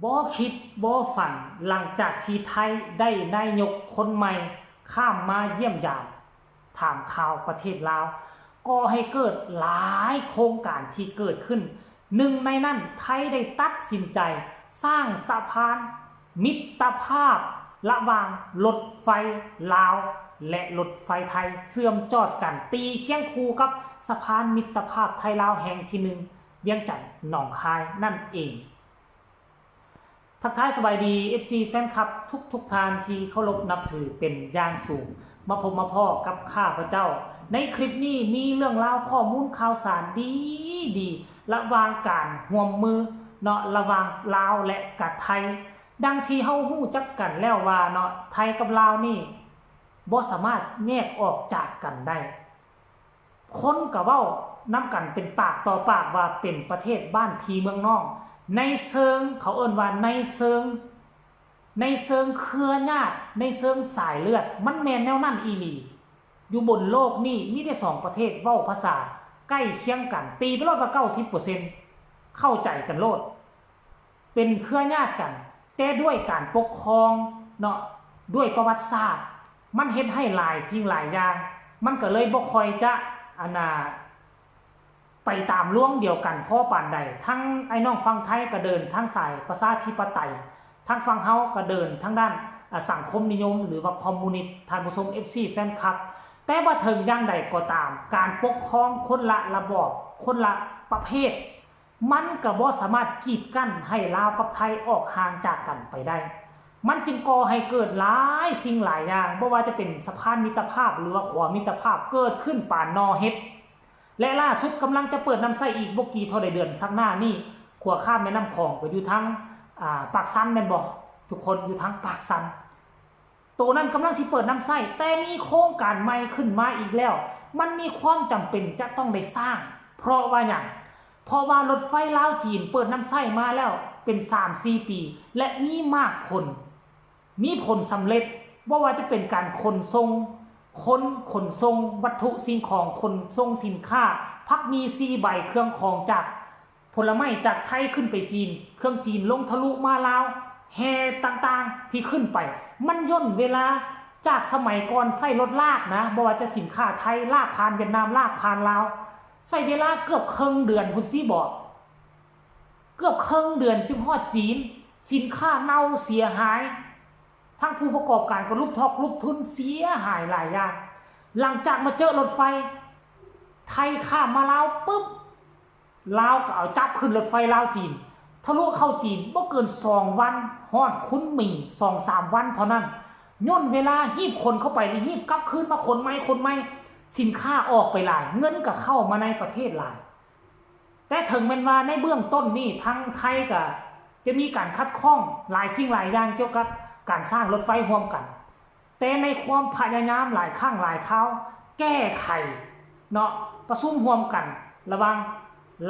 ບໍ່ຄິດບໍ່ຝັນ, ຫຼັງຈາກທີ່ໄທໄດ້ນາຍົກຄົນໃໝ່ຂ້າມມາຢ້ຽມຢາມຖາມຂ່າວປະເທດລາວ, ກໍໃຫ້ເກີດຫຼາຍໂຄງການທີ່ເກີດຂຶ້ນ. ໜຶ່ງໃນນັ້ນ, ໄທໄດ້ຕັດສິນໃຈສ້າງສະພານມິດຕະພາບລະຫວ່າງລົດໄຟລາວ ແລະ ລົດໄຟໄທ ເຊື່ອມຈອດກັນ, ຕີຄຽງຄູ່ກັບສະພານມິດຕະພາບໄທລາວແຫ່ງທີໜຶ່ງ ວຽງຈັນ ໜອງຄາຍ ນັ້ນເອງ. ທັກທາຍສະບາຍດີ ເອັຟຊີ ແຟນຄລັບທຸກໆທ່ານທີ່ເຄົາລົບນັບຖືເປັນຢ່າງສູງ. ມາພົບມາພໍ້ກັບຂ້າພະເຈົ້າໃນຄລິບນີ້, ມີເລື່ອງລາວຂໍ້ມູນຂ່າວສານດີໆ ລະຫວ່າງການຮ່ວມມືເນາະ ລະຫວ່າງລາວ ແລະ ກະໄທ. ດັ່ງທີ່ເຮົາຮູ້ຈັກກັນແລ້ວວ່າເນາະ, ໄທກັບລາວນີ້ບໍ່ສາມາດແຍກອອກຈາກກັນໄດ້. ຄົນກໍເວົ້ານຳກັນເປັນປາກຕໍ່ປາກວ່າເປັນປະເທດບ້ານພີ່ເມືອງນ້ອງ, ໃນເຊີງ ເຂົາເອີ້ນວ່າໃນເຊີງ ໃນເຊີງເຄືອຍາດ, ໃນເຊີງສາຍເລືອດ, ມັນແມ່ນແນວນັ້ນອີ່ຫຼີ. ຢູ່ບົນໂລກນີ້ມີແຕ່ສອງປະເທດເວົ້າພາສາໃກ້ຄຽງກັນ, ຕີໄປໂລດວ່າເກົ້າສິບເປີເຊັນ ເຂົ້າໃຈກັນໂລດ. ເປັນເຄືອຍາດກັນ, ແຕ່ດ້ວຍການປົກຄອງເນາະ, ດ້ວຍປະຫວັດສາດ, ມັນເຮັດໃຫ້ຫຼາຍສິ່ງຫຼາຍຢ່າງ, ມັນກໍເລີຍບໍ່ຄ່ອຍຈະ ອັນນ່າ ໄປຕາມລວງດຽວກັນພໍປານໃດ. ທັງອ້າຍນ້ອງຝັ່ງໄທກໍເດີນທາງສາຍປະຊາທິປະໄຕ, ທາງຝັ່ງເຮົາກໍເດີນທາງດ້ານ ອາ ສັງຄົມນິຍົມ ຫຼືວ່າຄອມມູນິດ, ທ່ານຜູ້ຊົມ ເອັຟຊີ ແຟນຄລັບ. ແຕ່ວ່າເຖິງຢ່າງໃດກໍຕາມ, ການປົກຄອງຄົນລະລະບອບ, ຄົນລະປະເພດ, ມັນກໍບໍ່ສາມາດກີດກັ້ນໃຫ້ລາວກັບໄທອອກຫ່າງຈາກກັນໄປໄດ້. ມັນຈຶ່ງກໍ່ໃຫ້ເກີດຫຼາຍສິ່ງຫຼາຍຢ່າງ, ບໍ່ວ່າຈະເປັນສະພານມິດຕະພາບ ຫຼືວ່າຂົວມິດຕະພາບເກີດຂຶ້ນປານໜໍ່ເຫັດ ແລະ ລ່າສຸດກຳລັງຈະເປີດນຳໃຊ້ອີກບໍ່ກີ່ເທົ່າໃດເດືອນຂ້າງໜ້ານີ້. ຂົວຂ້າມແມ່ນ້ຳຂອງກໍຢູ່ທາງ ອາ ປາກຊັນແມ່ນບໍ່? ທຸກຄົນຢູ່ທາງປາກຊັນ. ໂຕນັ້ນກຳລັງຊິເປີດນຳໃຊ້, ແຕ່ມີໂຄງການໃໝ່ຂຶ້ນມາອີກແລ້ວ, ມັນມີຄວາມຈຳເປັນຈະຕ້ອງໄດ້ສ້າງ. ເພາະວ່າຫຍັງ? ເພາະວ່າລົດໄຟລາວຈີນເປີດນຳໃຊ້ມາແລ້ວເປັນສາມສີ່ປີ ແລະ ມີໝາກຜົນ, ມີຜົນສຳເລັດ, ບໍ່ວ່າຈະເປັນການຂົນສົ່ງຄົນ, ຂົນສົ່ງວັດຖຸສິ່ງຂອງ, ຂົນສົ່ງສິນຄ້າ, ຜັກໝີ່ສີ່ໃບ, ເຄື່ອງຂອງຈາກ ຜົນລະໄມ້ຈາກໄທຂຶ້ນໄປຈີນ, ເຄື່ອງຈີນລົງທະລຸມາລາວ, ແຮ່ຕ່າງໆທີ່ຂຶ້ນໄປ, ມັນຢ່ນເວລາຈາກສະໄໝກ່ອນໃຊ້ລົດລາກນະ, ບໍ່ວ່າຈະສິນຄ້າໄທລາກຜ່ານຫວຽດນາມ, ລາກຜ່ານລາວ, ໃຊ້ເວລາເກືອບເຄິ່ງເດືອນພຸ້ນຕິບໍ, ເກືອບເຄິ່ງເດືອນຈຶ່ງຮອດຈີນ, ສິນຄ້າເນົ່າເສຍຫາຍ, ທັງຜູ້ປະກອບການກໍຫຼຸບຖອກຫຼຸບທຶນເສຍຫາຍຫຼາຍຢ່າງ. ຫຼັງຈາກມາເຈີລົດໄຟໄທຂ້າມມາລາວປຶບ, ລາວກໍເອົາຈັບຂຶ້ນລົດໄຟລາວຈີນ ທະລຸເຂົ້າຈີນ ບໍ່ເກີນສອງວັນ ຮອດຄຸນໝີ່ ສອງສາມວັນເທົ່ານັ້ນ. ຍ່ນເວລາຮີບຂົນເຂົ້າໄປ ຫຼື ຮີບກັບຄືນມາຂົນໃໝ່ ຂົນໃໝ່, ສິນຄ້າອອກໄປຫຼາຍ, ເງິນກໍເຂົ້າມາໃນປະເທດຫຼາຍ. ແຕ່ເຖິງແມ່ນວ່າໃນເບື້ອງຕົ້ນນີ້ ທາງໄທກໍຈະມີການຂັດຂ້ອງຫຼາຍສິ່ງຫຼາຍຢ່າງກ່ຽວກັບການສ້າງລົດໄຟຮ່ວມກັນ. ແຕ່ໃນຄວາມພະຍາຍາມຫຼາຍຄັ້ງຫຼາຍຄາວແກ້ໄຂເນາະ ປະຊຸມຮ່ວມກັນລະຫວ່າງ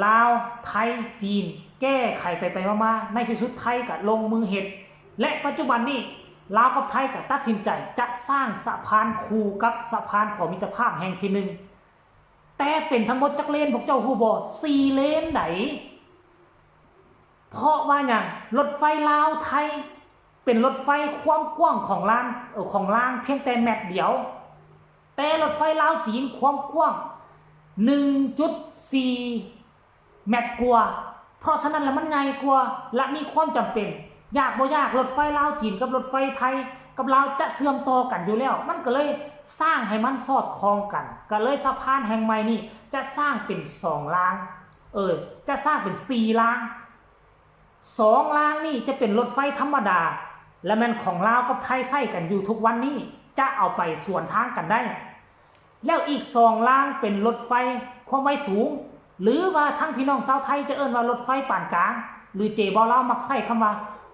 ລາວ ໄທ ຈີນ ແກ້ໄຂໄປໆມາໆ ໃນທີ່ສຸດໄທກໍລົງມືເຮັດ ແລະ ປັດຈຸບັນນີ້ລາວກັບໄທກໍຕັດສິນໃຈຈະສ້າງສະພານຄູ່ກັບສະພານຂົວມິດຕະພາບແຫ່ງທີໜຶ່ງ. ແຕ່ເປັນທັງໝົດຈັກເລນ ພວກເຈົ້າຮູ້ບໍ່? ສີ່ເລນໃດ. ເພາະວ່າຫຍັງ? ລົດໄຟລາວໄທ ເປັນລົດໄຟຄວາມກວ້າງຂອງລາງ ເອີ ຂອງລາງພຽງແຕ່ແມັດດຽວ, ແຕ່ລົດໄຟລາວຈີນຄວາມກວ້າງໜຶ່ງຈຸດສີ່ແມັດກວ່າ. ເພາະສະນັ້ນລະມັນໃຫຍ່ກວ່າ ແລະ ມີຄວາມຈຳເປັນ ຢາກບໍ່ຢາກ ລົດໄຟລາວຈີນກັບລົດໄຟໄທກັບລາວຈະເຊື່ອມຕໍ່ກັນຢູ່ແລ້ວ, ມັນກໍເລີຍສ້າງໃຫ້ມັນສອດຄ່ອງກັນ, ກໍເລີຍສະພານແຫ່ງໃໝ່ນີ້ຈະສ້າງເປັນສອງລາງ ເອີ ຈະສ້າງເປັນສີ່ລາງ. ສອງລາງນີ້ຈະເປັນລົດໄຟທຳມະດາ ແລະ ແມ່ນຂອງລາວກັບໄທໃຊ້ກັນຢູ່ທຸກວັນນີ້ ຈະເອົາໄປສວນທາງກັນໄດ້. ແລ້ວອີກສອງລາງເປັນລົດໄຟຄວາມໄວສູງ ຫຼືວ່າທາງພີ່ນ້ອງຊາວໄທຈະເອີ້ນວ່າລົດໄຟປານກາງ ຫຼື ເຈເບົາລາວມັກໃຊ້ຄຳວ່າ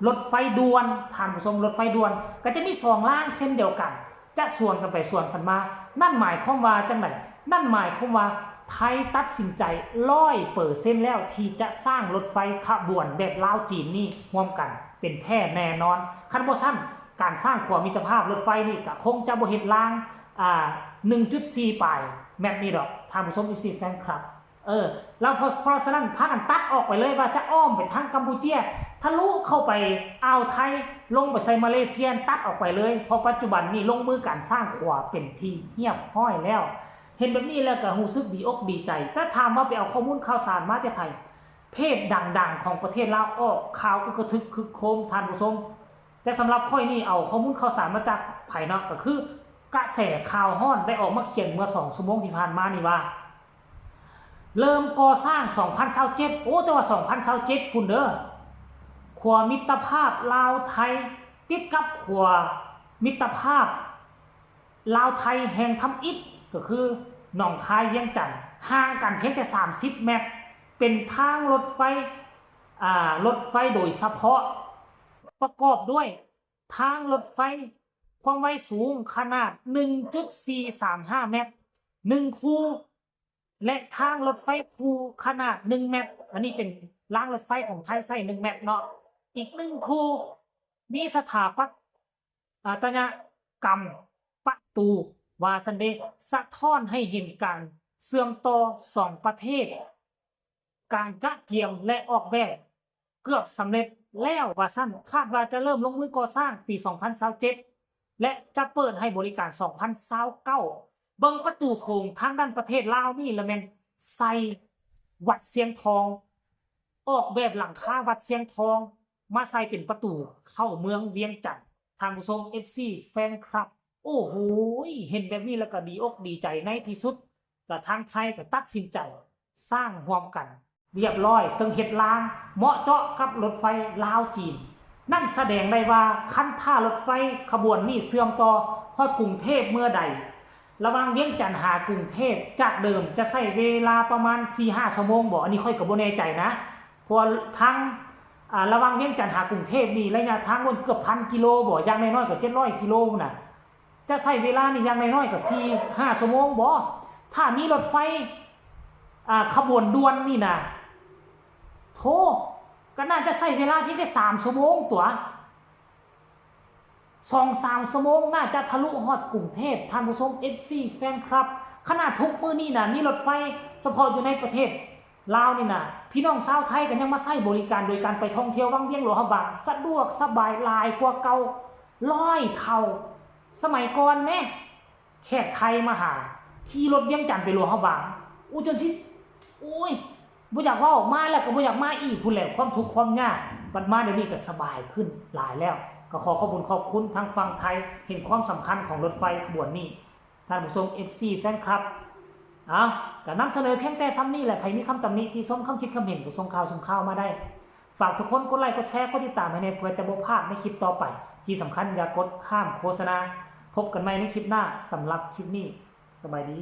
ລົດໄຟດ່ວນ. ທ່ານຜູ້ຊົມ, ລົດໄຟດ່ວນກໍຈະມີສອງລາງເຊັ່ນດຽວກັນ. ຈະສວນກັນໄປສວນກັນມາ. ນັ້ນໝາຍຄວາມວ່າຈັ່ງໃດ? ນັ້ນໝາຍຄວາມວ່າໄທຕັດສິນໃຈຮ້ອຍເປີເຊັນແລ້ວ ທີ່ຈະສ້າງລົດໄຟຂະບວນແບບລາວຈີນນີ້ຮ່ວມກັນເປັນແທ້ແນ່ນອນ. ຄັນບໍ່ຊັ້ນ ການສ້າງຂົວມິດຕະພາບລົດໄຟນີ້ກະຄົງຈະບໍ່ເຮັດລາງ ອາ ໜຶ່ງຈຸດສີ່ປາຍແມັດນີ້ດອກ ທ່ານຜູ້ຊົມ ເອັຟຊີ ແຟນຄລັບ. ເອີ ແລ້ວເພາະ ເພາະສະນັ້ນພາກັນຕັດອອກໄປເລີຍວ່າຈະອ້ອມໄປທາງກຳປູເຈຍ ທະລຸເຂົ້າໄປອ່າວໄທ ລົງໄປໃສ່ມາເລເຊຍ ຕັດອອກໄປເລີຍ. ເພາະປັດຈຸບັນນີ້ລົງມືການສ້າງຂົວເປັນທີ່ຮຽບຮ້ອຍແລ້ວ. ເຫັນແບບນີ້ແລ້ວກໍຮູ້ສຶກດີອົກດີໃຈ. ແຕ່ຖາມວ່າໄປເອົາຂໍ້ມູນຂ່າວສານມາແຕ່ໃສ? ເພຈດັງໆຂອງປະເທດລາວອອກຂ່າວອຶກກະທຶກຄຶກໂຄມ, ທ່ານຜູ້ຊົມ. ແຕ່ສຳລັບຂ້ອຍນີ້ເອົາຂໍ້ມູນຂ່າວສານມາຈາກໃຜເນາະ? ກໍຄືກະແສຂ່າວຮ້ອນໄດ້ອອກມາຂຽນເມື່ອສອງຊົ່ວໂມງທີ່ຜ່ານມານີ້ວ່າ ເລີ່ມກໍ່ສ້າງສອງພັນຊາວເຈັດ ໂອ້ ແຕ່ວ່າສອງພັນຊາວເຈັດພຸ້ນເດີ ຂົວມິດຕະພາບລາວໄທ ຕິດກັບຂົວມິດຕະພາບລາວໄທແຫ່ງທຳອິດ ກໍຄືໜອງຄາຍວຽງຈັນ ຫ່າງກັນພຽງແຕ່ສາມສິບແມັດ ເປັນທາງລົດໄຟ ອາ ລົດໄຟໂດຍສະເພາະ ປະກອບດ້ວຍທາງລົດໄຟຄວາມໄວສູງຂະໜາດໜຶ່ງຈຸດສີ່ສາມຫ້າແມັດ ໜຶ່ງຄູ່ ແລະ ທາງລົດໄຟຄູ່ຂະໜາດໜຶ່ງແມັດ ອັນນີ້ເປັນລາງລົດໄຟຂອງໄທໃຊ້ໜຶ່ງແມັດເນາະ ອີກໜຶ່ງຄູ່ ມີສະຖາປັດ ອາ ຕະຍະກຳປະຕູ ວ່າຊັ້ນເດ ສະທ້ອນໃຫ້ເຫັນການເຊື່ອມຕໍ່ສອງປະເທດ ການກະກຽມ ແລະ ອອກແບບເກືອບສຳເລັດແລ້ວວ່າຊັ້ນ ຄາດວ່າຈະເລີ່ມລົງມືກໍ່ສ້າງປີສອງພັນຊາວເຈັດ ແລະ ຈະເປີດໃຫ້ບໍລິການສອງພັນຊາວເກົ້າ. ເບິ່ງປະຕູໂຂງທາງດ້ານປະເທດລາວນີ້ລະແມ່ນໃສ່ວັດຊຽງທອງ ອອກແບບຫຼັງຄາວັດຊຽງທອງ ມາໃສ່ເປັນປະຕູເຂົ້າເມືອງວຽງຈັນ. ທ່ານຜູ້ຊົມ ເອັຟຊີ ແຟນຄລັບ ໂອ້ໂຫ ເຫັນແບບນີ້ແລ້ວກໍດີອົກດີໃຈໃນທີ່ສຸດ ກໍທາງໄທກໍຕັດສິນໃຈສ້າງຮ່ວມກັນ ຮຽບຮ້ອຍ ເຊິ່ງເຮັດລາງເໝາະເຈາະກັບລົດໄຟລາວ-ຈີນ. ນັ້ນສະແດງໄດ້ວ່າຄັນຖ້າລົດໄຟຂະບວນນີ້ເຊື່ອມຕໍ່ຮອດກຸງເທບເມື່ອໃດ ລະຫວ່າງວຽງຈັນຫາກຸງເທບ ຈາກເດີມຈະໃຊ້ເວລາປະມານສີ່ຫ້າຊົ່ວໂມງບໍ? ອັນນີ້ຂ້ອຍກໍບໍ່ແນ່ໃຈນະ ເພາະວ່າທາງ ອາ ລະຫວ່າງວຽງຈັນຫາກຸງເທບນີ້ ໄລຍະທາງມັນເກືອບພັນກິໂລບໍ? ຢ່າງໜ້ອຍໆກໍເຈັດຮ້ອຍກິໂລພຸ້ນນະ. ຈະໃຊ້ເວລານີ້ຢ່າງໜ້ອຍໆກໍສີ່ຫ້າຊົ່ວໂມງບໍ? ຖ້າມີລົດໄຟ ອາ ຂະບວນດ່ວນນີ້ນະ ໂທ ກໍໜ້າຈະໃຊ້ເວລາພຽງແຕ່ສາມຊົ່ວໂມງຕົວະ ສອງສາມຊົ່ວໂມງ ໜ້າຈະທະລຸຮອດກຸງເທບ. ທ່ານຜູ້ຊົມ ເອັຟຊີ ແຟນຄລັບ ຂະໜາດທຸກມື້ນີ້ນະ ມີລົດໄຟສະເພາະຢູ່ໃນປະເທດລາວນີ້ນະ ພີ່ນ້ອງຊາວໄທກໍຍັງມາໃຊ້ບໍລິການໂດຍການໄປທ່ອງທ່ຽວວັງວຽງຫຼວງພະບາງ ສະດວກສະບາຍຫຼາຍກວ່າເກົ່າຮ້ອຍເທົ່າ. ສະໄໝກ່ອນແມ້ ແຂກໄທມາຫາ ຂີ່ລົດວຽງຈັນໄປຫຼວງພະບາງ ໂອ້ ຈົນຊິ ໂອ້ຍ ບໍ່ຢາກເວົ້າ ມາແລ້ວກໍບໍ່ຢາກມາອີກພຸ້ນແຫຼະ ຄວາມທຸກຄວາມຍາກ. ບັດມາດຽວນີ້ກໍສະບາຍຂຶ້ນຫຼາຍແລ້ວ. ກໍຂໍຂອບຄຸນຂອບຄຸນທາງຝັ່ງໄທ ເຫັນຄວາມສຳຄັນຂອງລົດໄຟຂະບວນນີ້. ທ່ານຜູ້ຊົມ ເອັຟຊີ ແຟນຄລັບ ເອົາ ກໍນຳສະເໜີພຽງແຕ່ຊ່ຳນີ້ແຫຼະ. ໃຜມີຄຳຕຳໜິຕິຊົມ ຄຳຄິດຄຳເຫັນ ກໍສົ່ງຂ່າວສົ່ງຂ່າວມາໄດ້. ຝາກທຸກຄົນກົດໄລກົດແຊ ກົດຕິດຕາມໃຫ້ແດ່ ເພື່ອຈະບໍ່ພາດໃນຄລິບຕໍ່ໄປ. ທີ່ສຳຄັນຢ່າກົດຂ້າມໂຄສະນາ. ພົບກັນໃໝ່ໃນຄລິບໜ້າ. ສຳລັບຄລິບນີ້ ສະບາຍດີ.